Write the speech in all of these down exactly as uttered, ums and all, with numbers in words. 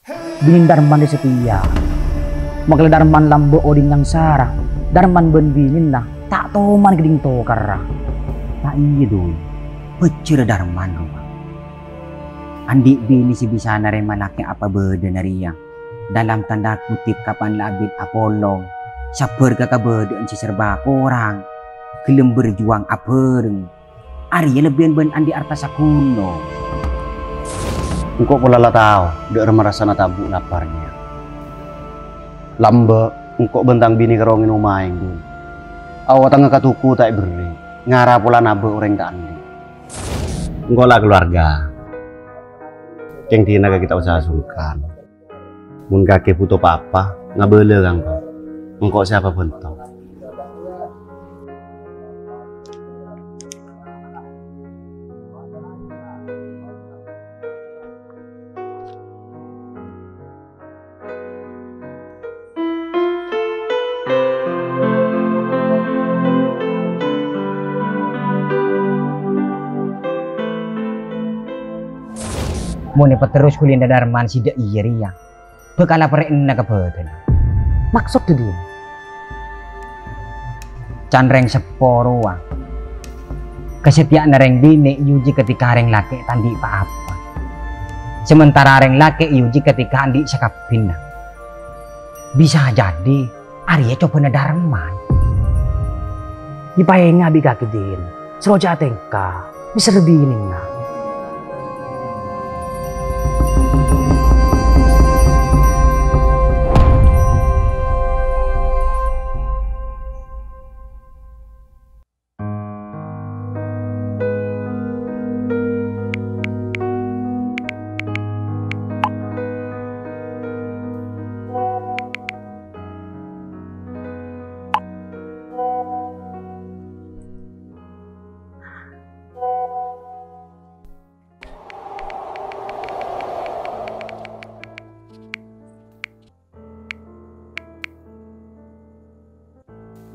Binèna Darman rè satèya. Makala Darman lambâ' odi'na sangsara, Darman bân binèna ta' toman ghâddhing tokarra. Ta' iyâ, Dul. Bhâjjhrâ Darman rowa. Andi' binè sè bisa narèma lakè' apa bâdâna rèya. Dalam tanda kutip, kapan la abit apolong, sabbhâr ka kabâdâ'ân sè serba korang, ghellem berjuang abhâreng. Arèya lebbiyân bân andi' arta saghunong. Engko' pola la tao dhâ' remma rassana tabu' lapar rèya. Lambâ', engko' bân tang binè karo ngènom aèng, Dul. Aowa tengnga ka toko ta' èberri', ngara pola nabâ' orèng ta' andi'. Engko' la kalowarga. Kèng dinah kakè ta' osa sungkan. Mon kakè buto pa-apa, ngabâlâ ka engko'. Engko' sè abhânto. Mon èpaterros ghulina Darman sè dâ' iyâ rèya, bhâkal aparè'na ka bâdâna. Maksoddhâ dhiyâ? Can rèng seppo rowa. Kasatèya'anna rèng binè' èoji katèka rèng lakè' ta' andi' pa-apa. Samantara rèng lakè' èoji katèka andi' sakabbhinna. Bisa jadi, arèya cobâna Darman. Èpaènga' bi' kakè, Din. Soro jhâ' atèngka, mèsèr binèna.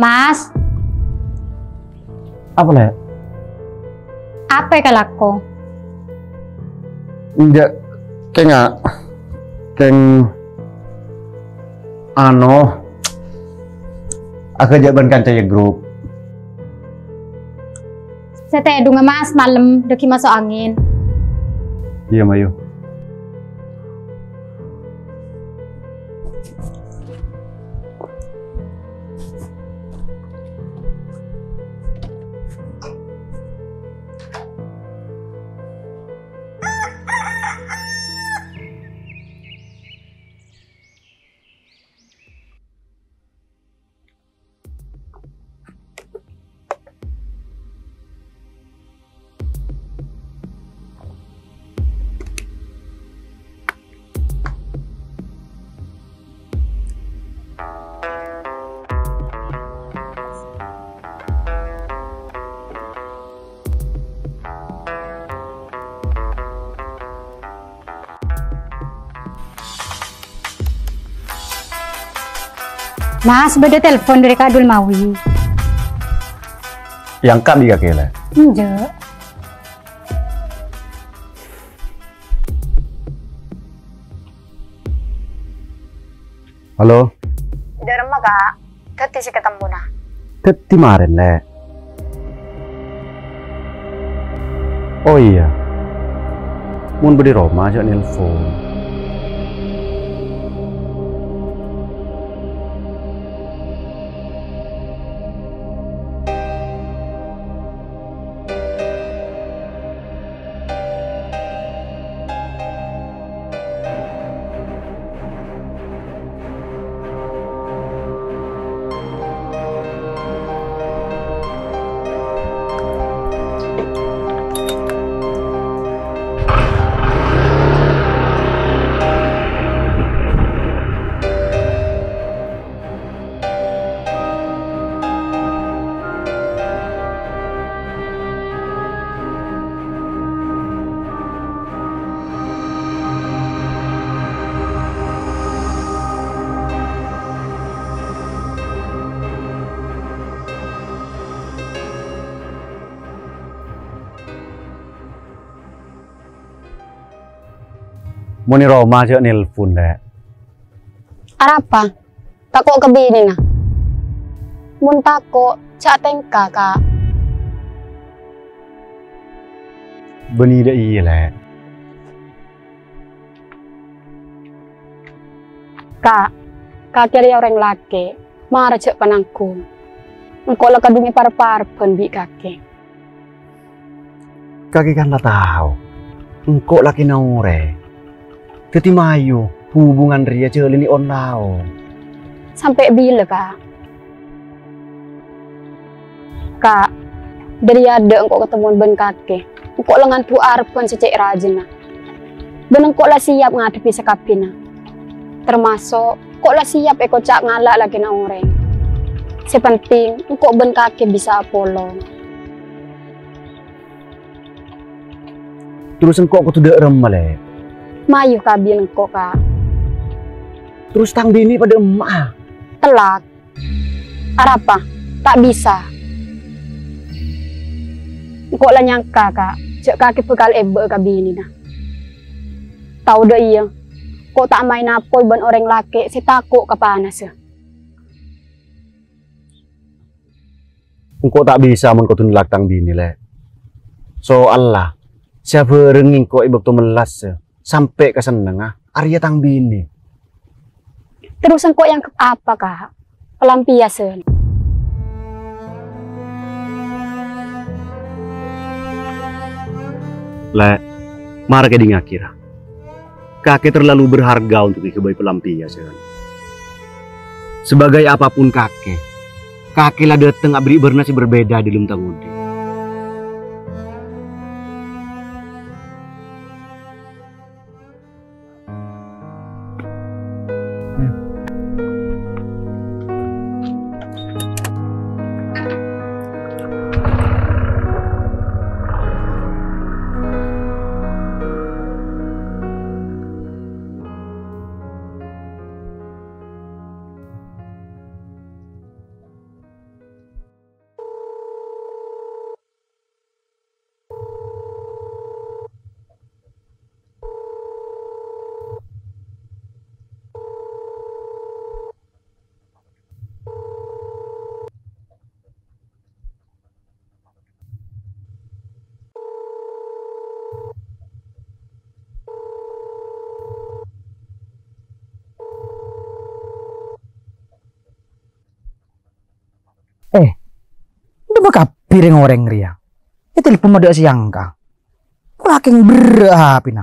Mas. Apa, Lè'? Apa kalako? Enjâ', kèng a-, kèng, ano, aghâjâ' bân kanca è grup. Sè tèdungnga, Mas, malem, dâgghi' maso' angèn. Iyâ, mayu. Mas, bâdâ telpon dâri Ka' Dul Mawi. Èangka' bi' kakè, Lè'? Enjâ'. Halo? Dâ' remma, Ka'? Dhâddhi sè katemmona? Dhâddhi marèn, Lè'. Oh iyâ. Mon bâdâ è roma, jhâ' nelpon. Mon è roma jhâ' nelpon, Lè'. Arapa? Tako' ka binèna? Mon tako', jhâ' atèngka, Ka'. Bânnè dâ' iyâ, Lè'. Ka', kakè rèya orèng lakè', mara jhâ' pananggung. Engko' la kadhung èpar-parbân bi' kakè. Kakè kan la tao, engko' lakèna orèng. Dhâddhi mayu hubungan rèya jhâlânè on-laon. Sampè' bilâ, Ka'? Ka', dâri adâ' engko' katemmowan bân kakè, engko' la ngandhu' arebbhân sè cè' rajâna. Bân engko' la siap ngadhebbhi sakabbhiyânna. Tamaso' engko' la siap èkoca' ngala' lakèna orèng. Sè penting, engko' bân kakè bisa apolong. Terros engko' kodhu dâ' remma, Lè'? Mayu kabin engko', Ka'. Terros tang binè padâ emma'a? Tellak. Arapa? Ta' bisa. Engko' la nyangka, Ka', jhâ' kakè bhâkal èbâ'â ka binèna. Tao dâ' iyâ, engko' ta' maèn apoy bân orèng lakè' sè tako' ka panassa. Engko' ta' bisa mon kodhu nellak tang binè, Lè'. Soalla, sè abhârengngè engko' è bâkto mellassa, sampè' ka sennengnga, arèya tang binè. Terros engko' èangghep apa, Ka'? Pelampiyasan. Lè', mara kèdingngaghi, ra. Kakè terlalu berharga untuk èghâbây pelampiyasan. Sebagai apapun kakè, kakè la dâteng aberri' bârna sè berbeda è dâlem tang odi'. Eh, dâ' emma kabbhi rèng-orèng rèya? Ètelpon ma' dâ' sè èangka'. Polana kèng berrâ' H P-na.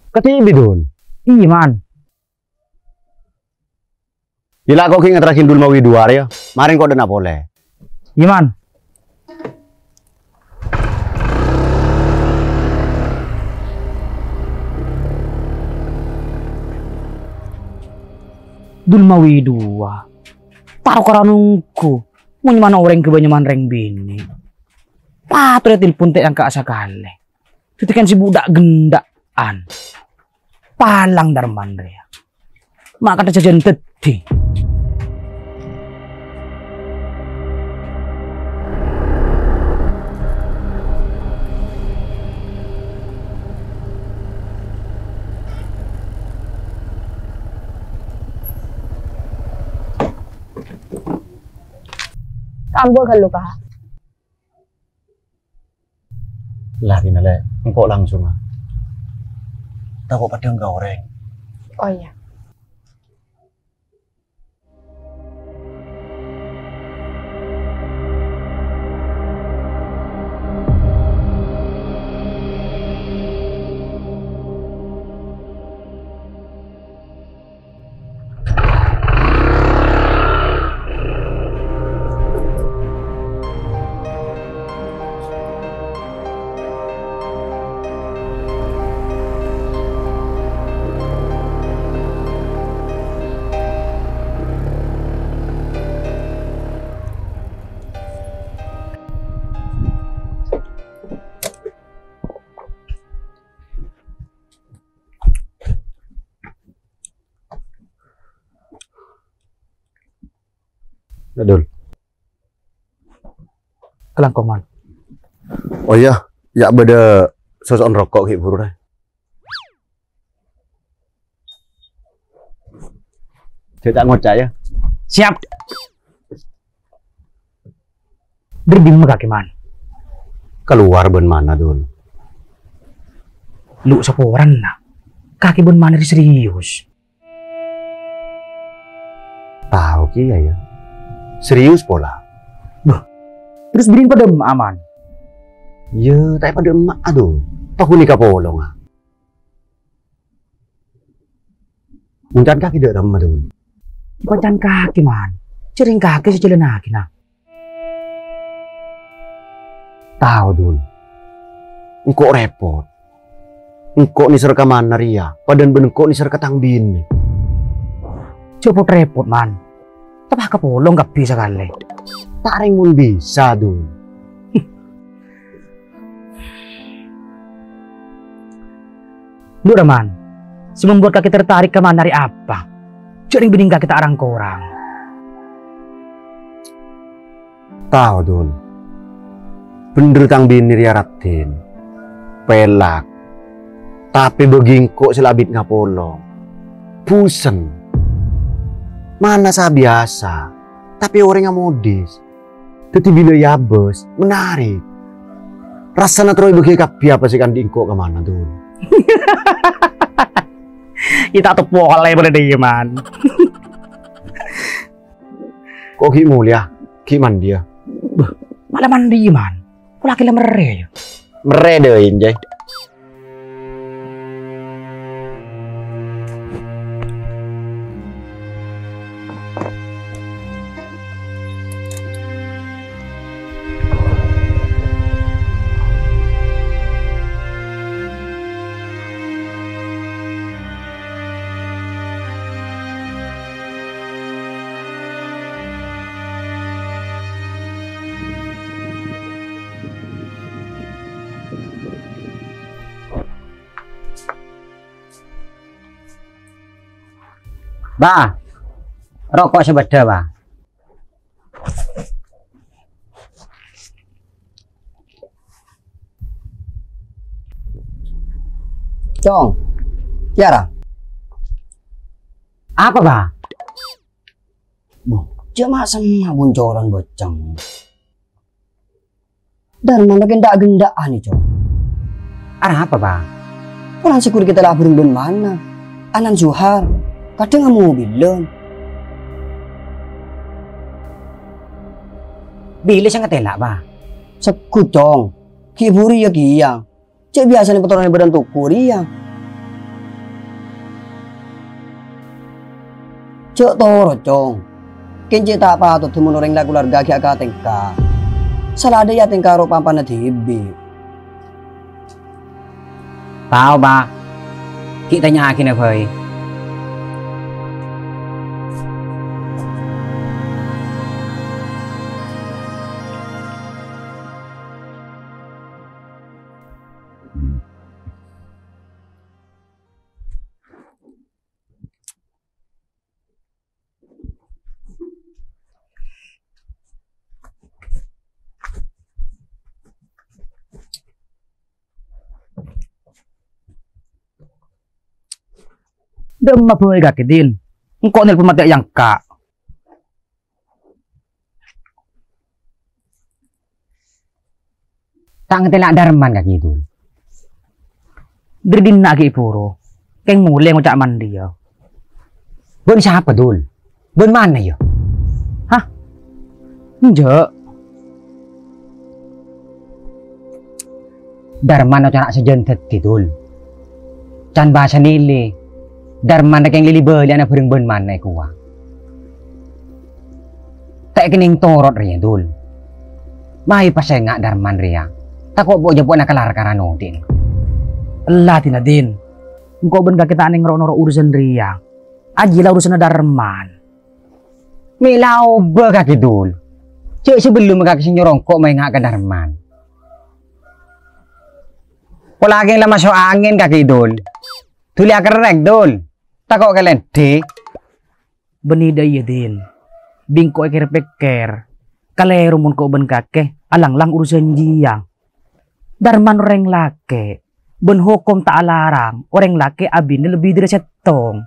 Katibi, Dul. Iyâ, Man. Iyâ la, ko' ghi' ngaterraghi Dul Mawi duwâ rèya, marèng kodâna polè. Iyâ, Man. Dul Mawi duwâ. Taro karo nongghu. Mon nyamana orèng ghâbây nyamana rèng binè'. Patodhâ telpon ta' èangka' sakalè. Dhâddhi kan sè budha' ghendha'an. Palang Darman rèya. Ma' kadhâ' jhâjhân dhâddhi. Tambâ ghâllu, Ka'. Larina, Lè', engko' langsunga. Tako' padâ èangka' orèng. Oh, iyâ. Dul. Kalangkong, Man. Oh iyâ, yâ' bâdâ soso'on roko' ghi' buru, rè. Jhâ' ta' ngoca', yâ. Siap. Dâri dimma kakè, Man? Kalowar bân Mana, Dul. Lu' saporana. Kakè bân Mana rè serius. Tao kèya, yâ. Serius pola. Bâh, terros bâriyâ padâ emma'a, Man? Yâ, ta' padâ emma'a, Dul. Toh ghânèka polonga. Mon can kakè dâ' remma, Dul? Yâ, panca'an kakè, Man. Jhâ' rèng kakè sè jhâlânnaghi, na. Tao, Dul. Engko' repot. Engko' nèser ka Mana rèya, padâna bân engko' nèser ka tang binè. Jhâ' pot-repot, Man. Tapaka polong kabbhi sakalè. Ta' rèng mon bisa, Dul. Dhu, Rahman, sè membuat kakè tertarik ka Mana rè apa? Jhâ' rèng binèng kakè ta' rang-korang. Tao, Dul. Bhendher tang binè rèya raddhin. Pèlak. Tapè bâgi engko' sè la abit ngapolong. Busen. Mana sabiyasa, tapè orèngnga modis. Dhâddhi bilâ èabâs, menarik. Rassana terro èbâghi kabbhi apa sè èkandhi' engko' ka Mana, Dul. Yâ ta' teppo' ollè padâ dhiyâ, Man. Ko' ghi' molèya, ghi' mandiyâ. Bâh, mala mandiyâ, Man. Pola ghi' la merrè, yâ. Merrè dhâ' enjâ. Bâ, roko' sè bâdâ, Bâ. Cong, Tiara. Apa, Bâ? Boh, jhâ' ma' semma' boncoran bâceng. Darman lagi ndak-genda'an, Cong. Arapa, Bâ? Pola sè ghuru kita la abhâreng bân Mana. Anan Suhar, kadhâng amobilan. Bilâ sè ngatela', Bâ? Segghut, Cong. Ghi' buru yâ kèya. Cè' biyasana patoronanna bâdân toko rèya. Jhâ' toro', Cong. Kèng cè' ta' patotta mon orèng la kalowarga ghi' akatèngka. Sala adâ' yâ tèngka ro' pampana dhibi'. Tao, Bâ. Ghi' tanya'aghina bhâi. Dâ'emma bhâi kakè, Din. Engko' nelpon matè' yangka'. Ta' ngatela' Darman kakè, Dul. Dâri dinna' ghi' buru, kèng molè ngoca' mandiyâ. Bân sapa, Dul? Bân Mana, yâ? Hah? Enjâ'. Darman ocara sajân dhâddhi, Dul. Can bhâsana èlè, Darman rèkèng lili bâli'ânna bhâreng bân Mana è kowa. Ta' kennèng torot rèya, Dul. Mayu pas enga' Darman rèya. Tako' po'-japo'na kalar karana odhi'na. Ella, Din, Din. Engko' bân kakè ta' neng ro'-noro' urusan rèya. Ajiyâ la urusanna Darman. Mè' la obâ kakè, Dul. Jhâ' sabellunna kakè sè nyoro engko' maènga' ka Darman. Pola kèng la maso' angèn kakè, Dul. Duli akerrèk, Dul. Tako' kalèndhi. Bânnè dâ' iyâ, Din. Bi' engko' èkèr-pèkkèr, kalèro mon ko' bân kakè alanglang urusan jiyâ. Dârman orèng lakè', bân hokom ta' alarang orèng lakè' abinè lebbi dâri sèttong.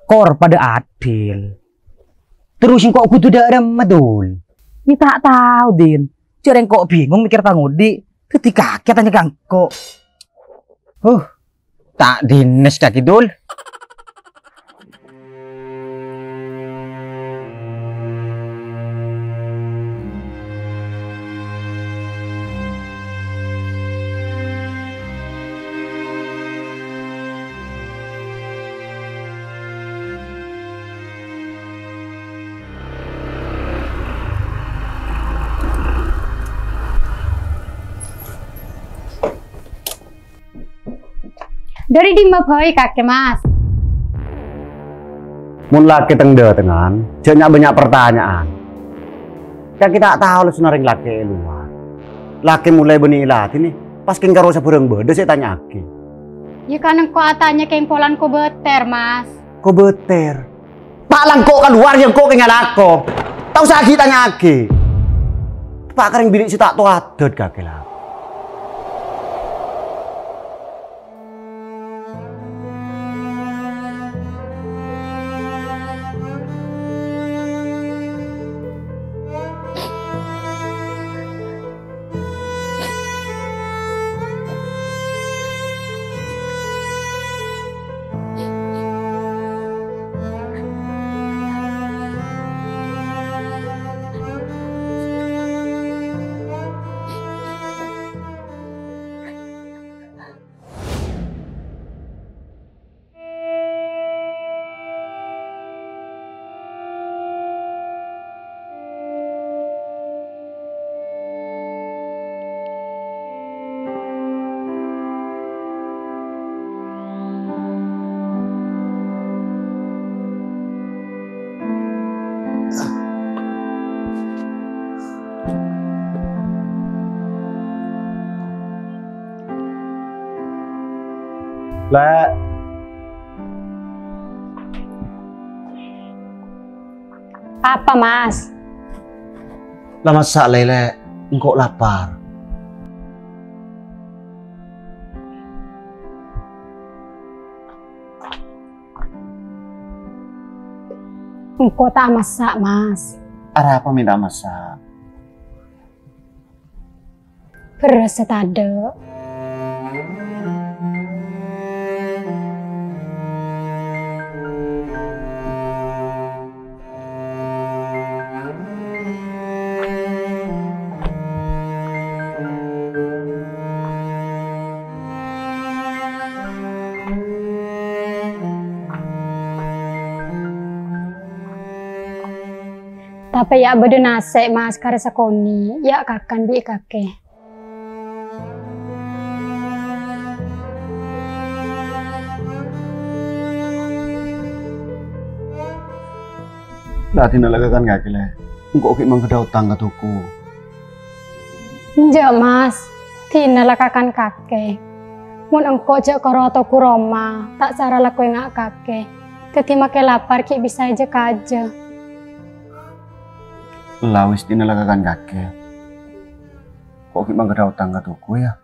Kor padâ adil. Terros engko' kodhu dâ' remma, Dul? Yâ ta' tao, Din. Jhâ' rèng ko' bingung mèkkèr pangodi'. Dhâddhi kakè atanya ka engko'. Huh, ta' dinnes kakè, Dul. Dâri dimma bhâi kakè, Mas? Mon lakè teng-dâtengan, jhâ' nya'-bânnya' partanya'an. Kakè ta' tao lebbhuna rèng lakè' è lowar. Lakè molaè bânnè èladhinè, pas kèng karo sabhârâng bâdâ sè ètanya'aghi. Yâ kan engko' atanya kèng polana kobâtèr, Mas. Kobâtèr? Pa' la engko' kalowar yâ engko' kèng alako. Ta' osa aghi' tanya'aghi. Teppa'aghi ka rèng binè' sè ta' tao adât kakè la. Lè'. Apa, Mas? La massa', Lè', Lè'. Engko' lapar. Engko' ta' massa', Mas. Arapa mè' ta' massa'? Bherrâs sè tadâ'. Tapè yâ' bâdâ nasè', Mas, karè sakonè', yâ' kakan bi' kakè. Dâddhina la kakan kakè, Lè'. Engko' ghi' mangghâdhâ otang ka toko. Enjâ', Mas. Dina la kakan kakè. Mon engko' jhâ' karo toko roma, ta' sara la koè nga' kakè. Dâddhi makè lapar ghi' bisa èjâ-kajâ. La wis, dina la kakan kakè. Ko' ghi' mangghâdhâ otang ka toko, yâ.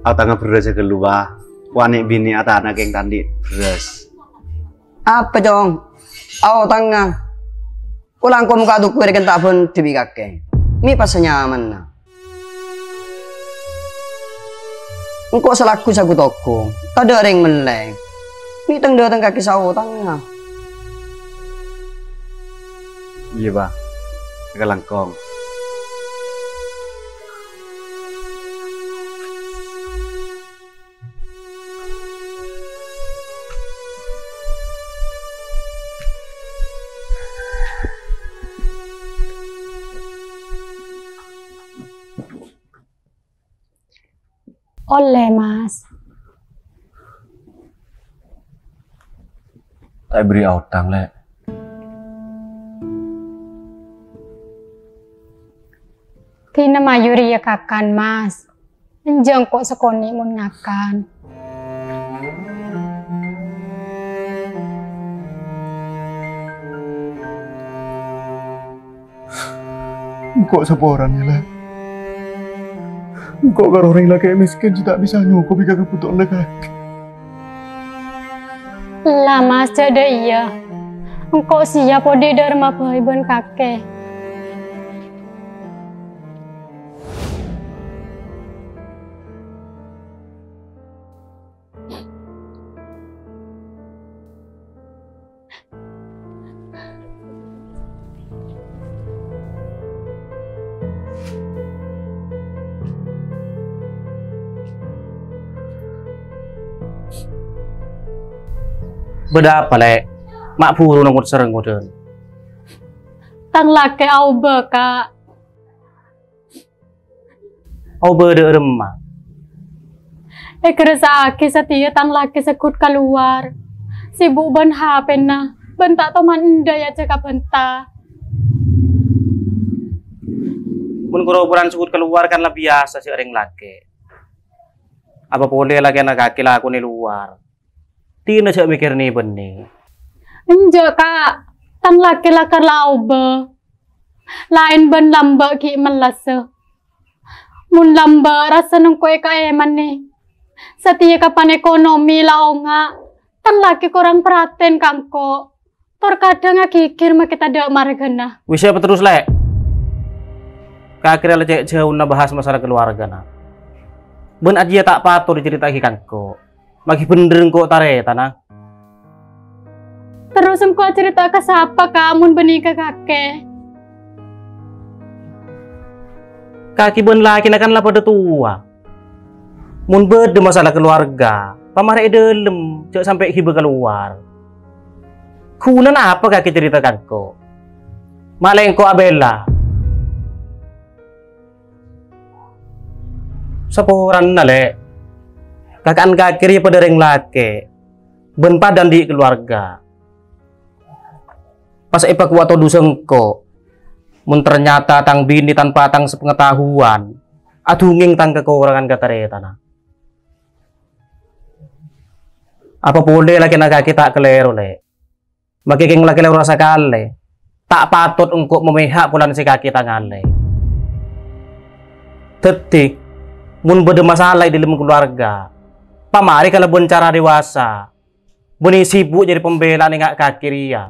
Aotangnga bherrâs ghâllu, Bâ. Ko' anè' binè' aotangnga kèng ta' andi' bherrâs. Apa, Cong? Aotangnga. Ko' langkong moka' toko rèken ta' bhândhi bi' kakè. Mè' pas sanyamana. Engko' salagghu sagu toko, tadâ' rèng mellè. Mè' teng-dâteng kakè saotangnga. Iyâ, Bâ. Sakalangkong. Ollè, Mas. Ta' èberri' aotang, Lè'. Dinah mayu rèya kakan, Mas. Enjâ' engko' sakonè' mon ngakan. Engko' saporana, Lè'. Engko' karo orèng lakè' mèskèn sè ta' bisa nyokobhi ka kabhutowanna kakè. La, Mas, jhâ' dâ' iyâ. Engko' sèyap odi' dâ' remma bhâi bân kakè. Bâdâ apa, Lè'? Ma' buru nongko' sareng kodhân. Tang lakè aobâ, Ka'. Aobâ dâ' remma? Èkarasa'aghi satèya tang lakè segghut kalowar. Sibuk bân H P-na, bân ta' toman endâ' èajhâk abhânta. Mon kor-okoran segghut kalowar kan la biyasa sè orèng lakè'. Apa polè lakèna kakè lakona è lowar. Dinah jhâ' mèkkèrè nè-bânnè. Enjâ', Ka'. Tang lakè lakar la aobâ. Laèn bân lambâ' ghi' mellassa. Mon lambâ' rassa nongko' è ka'èmanna. Satèya kapan ekonomi la onga', tang lakè korang parhatèn ka engko'. Tor kadhâng aghigghir makè tadâ' marghâna. Wis, apa terros, Lè'? Kakè rèya la cè' jhâuna bahas masalah kalowarghâna. Bân ajiyâ ta' patot ècarèta'aghi ka engko'. Maghi bhendher engko' tarètanna. Terros engko' acarèta ka sapa, Ka', mon bânnè ka kakè? Kakè bân lakèna kan la padâ towa. Mon bâdâ masalah kalowarga, pamarè è dâlem, jhâ' sampè' ghibâ kalowar. Ghunana apa kakè carèta ka engko'? Ma' lè' engko' abhilâ. Saporana, Lè'. Kaka'an kakè rèya padâ rèng lakè', bân padâ andi' kalowarga. Pas èpakowa todusâ engko', mon ternyata tang binè tanpa tang sapangataowan, adhungèng tang kakorangan ka tarètanna. Apa polè lakèna kakè ta' kalèro, Lè'? Makè kèng la kalèro sakalè, ta' patot engko' mamèha' polana sè kakè tangalè. Dhâddhi, mon bâdâ masalah è dâlem kalowarga, pamarè kalabân cara dewasa, bânnè sibuk jârèya pambela'an ènga' kakè rèya.